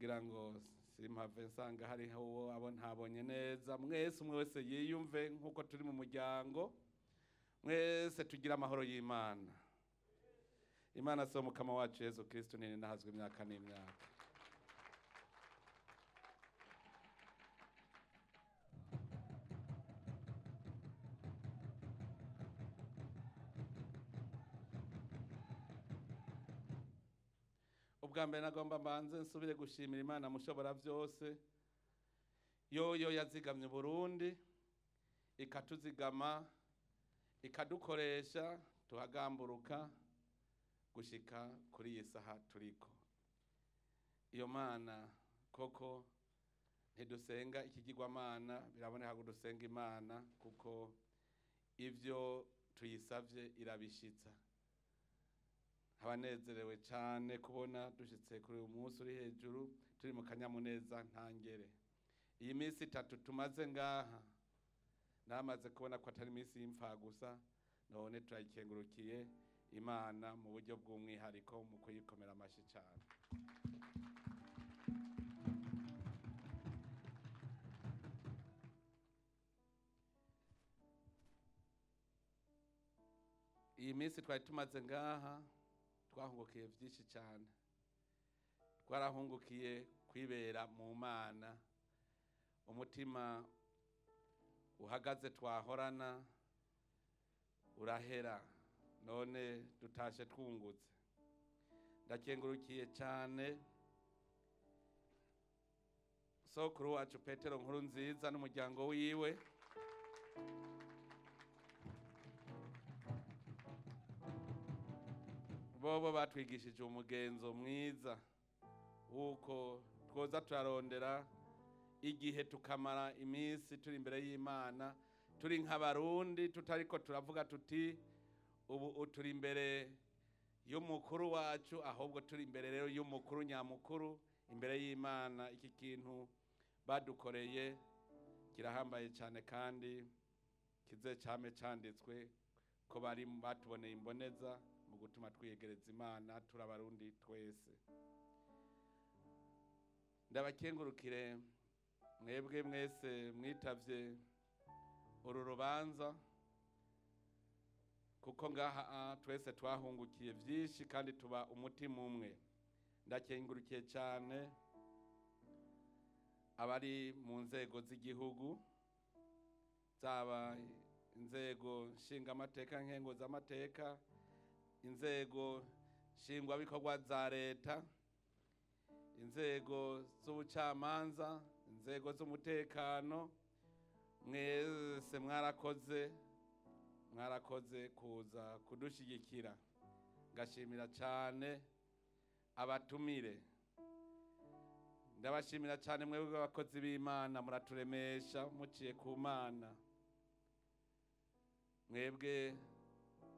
Kugira ngo simpave nsanga hariho uwo abo ntabonye neza, mwese umwe wese yiyumve nk'uko turi mu muryango, mwese tugira amahoro y'Imana. Imana so mukama wacu Yesu Kristo nini nahazwe imyaka n'imyaka. Ubwa mbere nagomba mbanze nsubire gushimira Imana mushobora byose, yoyo yazigamye Burundi ikatuzigama ikadukoresha tuhagamburuka gushika kuri iyi saha turiko. Iyo Mana koko ntidusenga ikigirwamana, biraboneka ko dusenga Imana kuko ivyo tuyisavye irabishitsa. Abanezerewe cyane kubona dushitse kuri uyu munsi uri hejuru, turi mu kanyamuneza ntangere. Iyi minsi itatu tumaze ngaha namaze kubona ko atari iminsi y'imfa gusa, none turayikengurukiye Imana mu buryo bw'umwihariko mu kuyikomera amashi cyane. Iyi minsi twari tumaze ngaha twahungukiye byinshi cyane. Twarahungukiye kwibera mu Mana, umutima uhagaze twahorana urahera, none dutashe twungutse. Ndakengurukiye cyane sokuru wacu Petero Nkurunziza n'umuryango wiwe. Bobo batwigishije umugenzo mwiza wuko twoza turarondera igihe tukamara iminsi turi imbere y'Imana, turi nk'abarundi tutariko turavuga tuti ubu turi imbere y'umukuru wacu, ahubwo turi imbere rero y'umukuru nyamukuru imbere y'Imana. Iki kintu badukoreye kirahambaye cyane kandi kize cyame canditswe ko bari batuboneye imboneza mu gutuma twiyegereza Imana turabarundi twese. Ndabakengurukire mwebwe mwese mwitavye uru rubanza, kuko ngaha twese twahungukiye byinshi kandi tuba umutima umwe. Ndakengurukiye cyane abari mu nzego z'igihugu, zaba inzego nshingamateka, nkenguzamateka, inzego nshingwabikorwa za leta, inzego z'ubucamanza, inzego z'umutekano. Mwese mwarakoze, mwarakoze kuza kudushigikira. Ngashimira cyane abatumire, ndabashimira cyane mwebwe abakozi b'Imana, muraturemesha muciye ku Mana. Mwebwe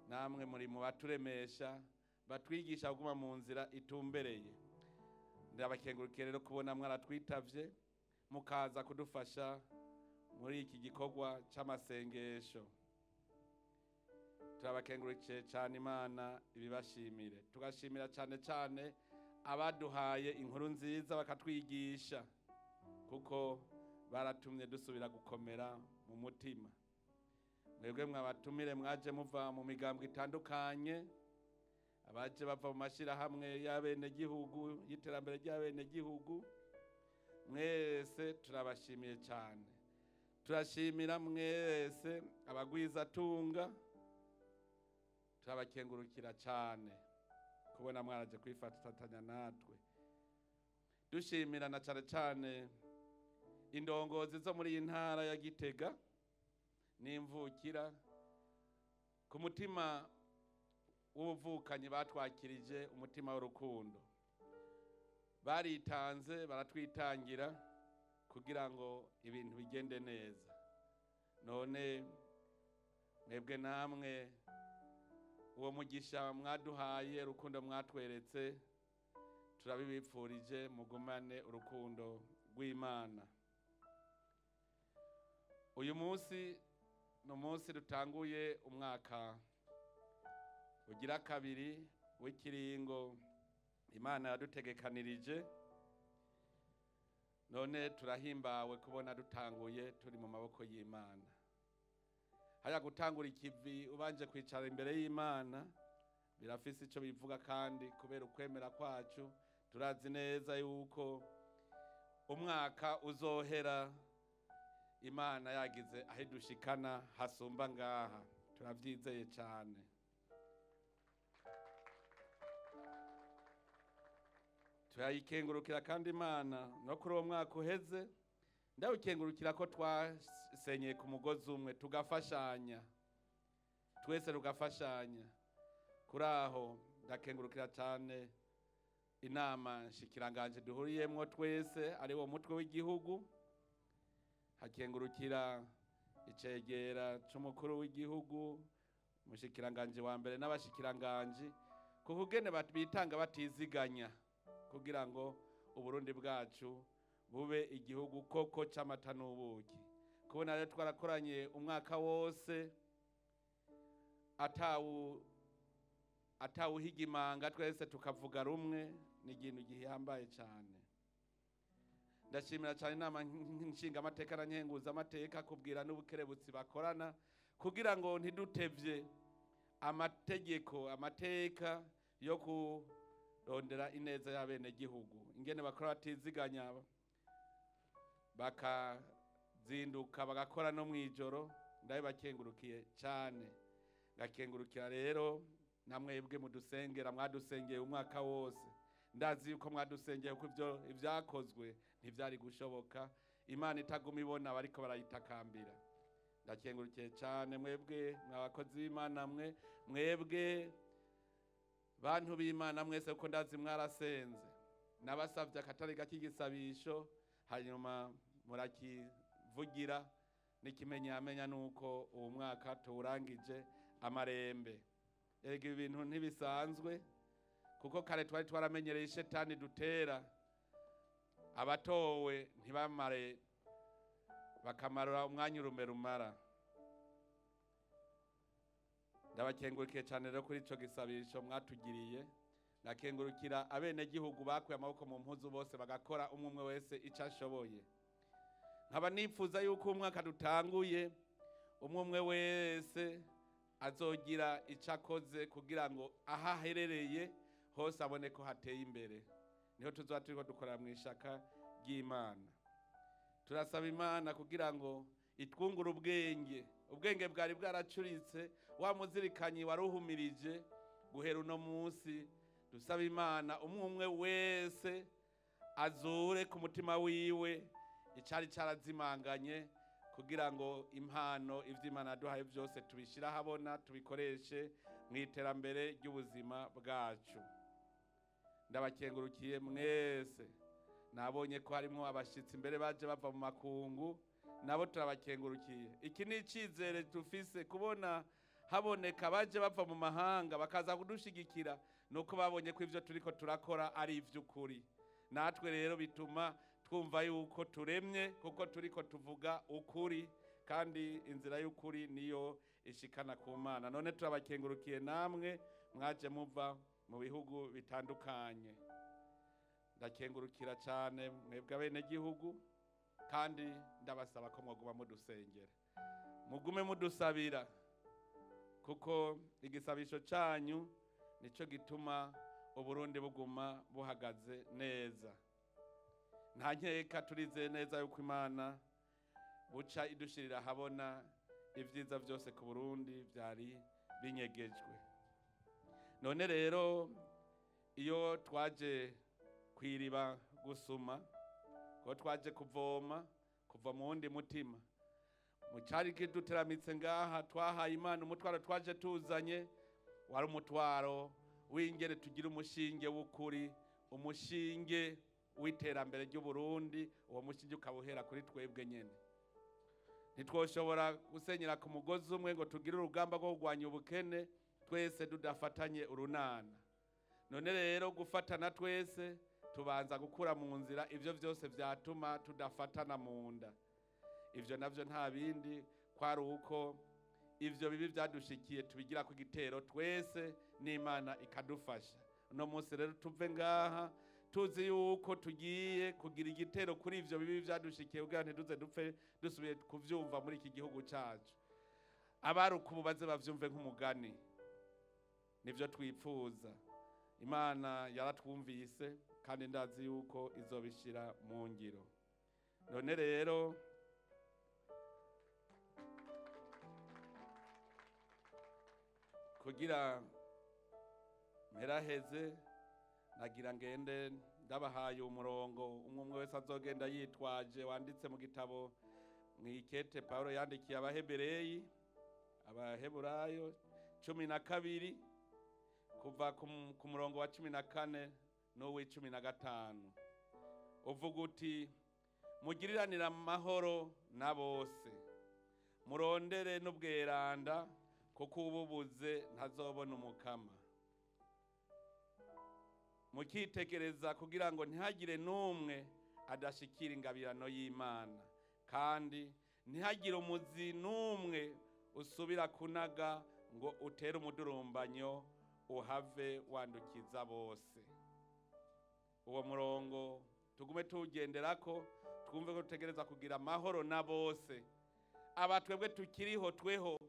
namwe muri mu baturemesha, batwigisha kuguma mu nzira itumbereye. Ndabakengurukiye rero kubona mwaratwitavye mukaza kudufasha muri iki gikorwa c'amasengesho. Turabakengurukiye cyane, Imana ibibashimire. Tugashimira cyane cyane abaduhaye inkuru nziza bakatwigisha, kuko baratumye dusubira gukomera mu mutima. Mwebwe mwabatumire mwaje muva mu migambwe itandukanye, abaje bava mu mashirahamwe y'abenegihugu y'iterambere ry'abenegihugu, mwese turabashimiye cyane. Turashimira mwese abagwizatunga, turabakengurukira cyane kubona mwaraje kwifatanya natwe. Dushimira na cyane cyane indongozi zo muri iyi ntara ya Gitega n'imvukira, ku mutima w'ubuvukanyi batwakirije umutima w'urukundo. Baritanze baratwitangira kugira ngo ibintu bigende neza. None mwebwe namwe uwo mugisha mwaduhaye, urukundo mwatweretse, turabibipfurije, mugumane urukundo rw'Imana. Uyu munsi ni umunsi dutanguye umwaka ugira kabiri w'ikiringo Imana yadutegekanirije. None turahimbawe kubona dutanguye turi mu maboko y'Imana. Haya gutangura ikivi ubanje kwicara imbere y'Imana birafise ico bivuga, kandi kubera ukwemera kwacu turazi neza yuko umwaka uzohera Imana yagize aho idushikana hasumba ngaha. Turavyizeye cane. Turayikengurukira kandi Imana no kuri uwo mwaka uheze ndawukengurukira ko twasenyeye ku mugozi umwe, tugafashanya twese, tugafashanya. Kuri aho ndakengurukira cyane inama nshikiranganje duhuriyemwo twese, ari wo mutwe w'igihugu. Hakengurukira icegera c'umukuru w'igihugu, umushikiranganje wa mbere n'abashikiranganje, ku kugene bitanga batiziganya kugira ngo Uburundi bwacu bube igihugu koko c'amata n'ubuki. Kubona rero twarakoranye umwaka wose atawuhigimanga, twese tukavuga rumwe, ni ikintu gihambaye cane. Ndashimira cyane inama nshingamateka na nkenguzamateka kubwira n'ubukerebutsi bakorana kugira ngo ntidutevye amategeko, amateka yo kurondera ineza y'abenegihugu. Ingene bakora batiziganya, bakazinduka bagakora no mw'ijoro, ndabibakengurukiye cane. Ngakengurukira rero namwebwe mudusengera, mwadusengeye umwaka wose. Ndazi yuko mwadusengeye kuko ivyo ivyakozwe ntivyari gushoboka Imana itaguma ibona bariko barayitakambira. Ndakengurukiye cane mwebwe mwabakozi b'Imana, mwe mwebwe bantu b'Imana mwese, kuko ndazi mwarasenze. Nabasavye akatari gake igisabisho, hanyuma murakivugira. N'ikimenyamenya nuko uwo mwaka tuwurangije amarembe. Erega ibi bintu ntibisanzwe, kuko kare twari twaramenyereye ishetani dutera abatowe ntibamare, bakamarura umwanya urume rumara. Ndabakengurukiye cyane rero kuri ico gisabisho mwatugiriye. Ndakengurukira abenegihugu bakuye amaboko mu mpuzu bose, bagakora umwe umwe wese ico ashoboye. Nkaba nifuza yuko umwaka dutanguye umwe umwe wese azogira ico akoze kugira ngo aho aherereye hose abone ko hateye imbere. Niho tuzoba turiko dukorera mu ishaka ry'Imana. Turasaba Imana kugira ngo itwungure ubwenge. Ubwenge bwari bwaracuritse, wa muzirikanyi waruhumirije. Guhera uno munsi dusaba Imana umwe umwe wese azure ku mutima wiwe icari carazimanganye, kugira ngo impano ivyo Imana yaduhaye byose tubishire ahabona, tubikoreshe mu iterambere ry'ubuzima bwacu. Ndabakengurukiye mwese. Nabonye ko harimwo abashitsi mbere baje bava mu makungu, nabo turabakengurukiye. Iki ni icizere dufise, kubona haboneka baje bava mu mahanga bakaza kudushigikira, nuko babonye ko ivyo turiko turakora ari ivy'ukuri. Natwe rero bituma twumva yuko turemye, kuko turiko tuvuga ukuri, kandi inzira y'ukuri niyo ishikana ku Mana. None turabakengurukiye namwe mwaje muva mu bihugu bitandukanye. Ndakengurukira cyane mwebwe abenegihugu, kandi ndabasaba ko mwoguma mudusengera, mugume mudusabira, kuko igisabisho canyu nico gituma Uburundi buguma buhagaze neza. Nta nkeka, turizeye neza yuko Imana buca idushirira habona ivyiza vyose ku Burundi vyari binyegejwe. None rero iyo twaje kwiriba gusuma, ko twaje kuvoma kuva mu wundi mutima mu cari kiduteramitse ngaha, twahaye Imana umutwaro twaje tuzanye, wari umutwaro w'ingere tugira umushinge w'ukuri, umushinge w'iterambere ry'Uburundi. Uwo mushinge ukaba uhera kuri twebwe nyene. Ntitwoshobora gusenyera ku mugozi umwe ngo tugire urugamba rwo kurwanya ubukene twese tudafatanye urunana. None rero gufatana twese, tubanza gukura mu nzira ivyo vyose vyatuma tudafatana mu nda. Ivyo navyo nta bindi, kwari uko ivyo bibi vyadushikiye tubigira ku gitero twese, n'Imana ikadufasha. Uno munsi rero tuve ngaha Tuzi yuko tugiye kugira igitero kuri ivyo bibi vyadushikiye, kugira ntiduze dupfe dusubiye kuvyumva muri iki gihugu cacu. Abaruka ubu baze bavyumve nk'umugani. Nivyo twipfuza. Imana yaratwumvise, kandi ndazi yuko izobishira mu ngiro. None rero kugira mperaheze, nagira ngende ndabahaye umurongo umwe umwe wese azogenda yitwaje, wanditse mu gitabo mw'ikete Paulo yandikiye Abahebereyi, Abaheburayo 12, kuva ku murongo wa 14 n'uw'icumi na gatanu. Uvuga uti: "Mugiriranire amahoro na bose, murondere n'ubweranda, kuko ububuze ntazobona Umukama." Mukitegereza kugira ngo ntihagire n'umwe adashikira ingabirano y'Imana, kandi ntihagire umuzi n'umwe usubira kunaga ngo utere umudurumbanyo, uhave wandukiza bose. Uwo murongo tugume tuwugenderako, twumve ko dutegereza kugira amahoro na bose. Aba twebwe tukiriho, tweho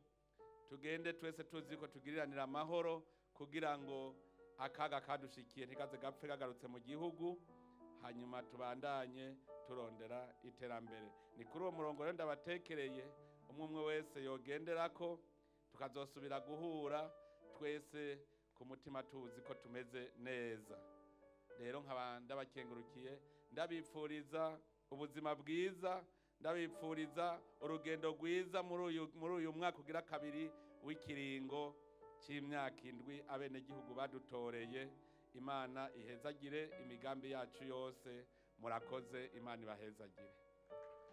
tugende twese tuzi ko tugiriranira amahoro, kugira ngo akaga kadushikiye ntikaze gapfe kagarutse mu gihugu, hanyuma tubandanye turondera iterambere. Ni kuri uwo murongo rero ndabatekereye, umwe umwe wese yogenderako, tukazosubira guhura twese ku mutima tuzi ko tumeze neza. Rero nkaba ndabakengurukiye, ndabipfuriza ubuzima bwiza, ndabipfuriza urugendo rwiza muri uyu mwaka ugira kabiri w'ikiringo c'imyaka 7 abenegihugu badutoreye. Imana ihezagire imigambi yacu yose. Murakoze, Imana ibahezagire.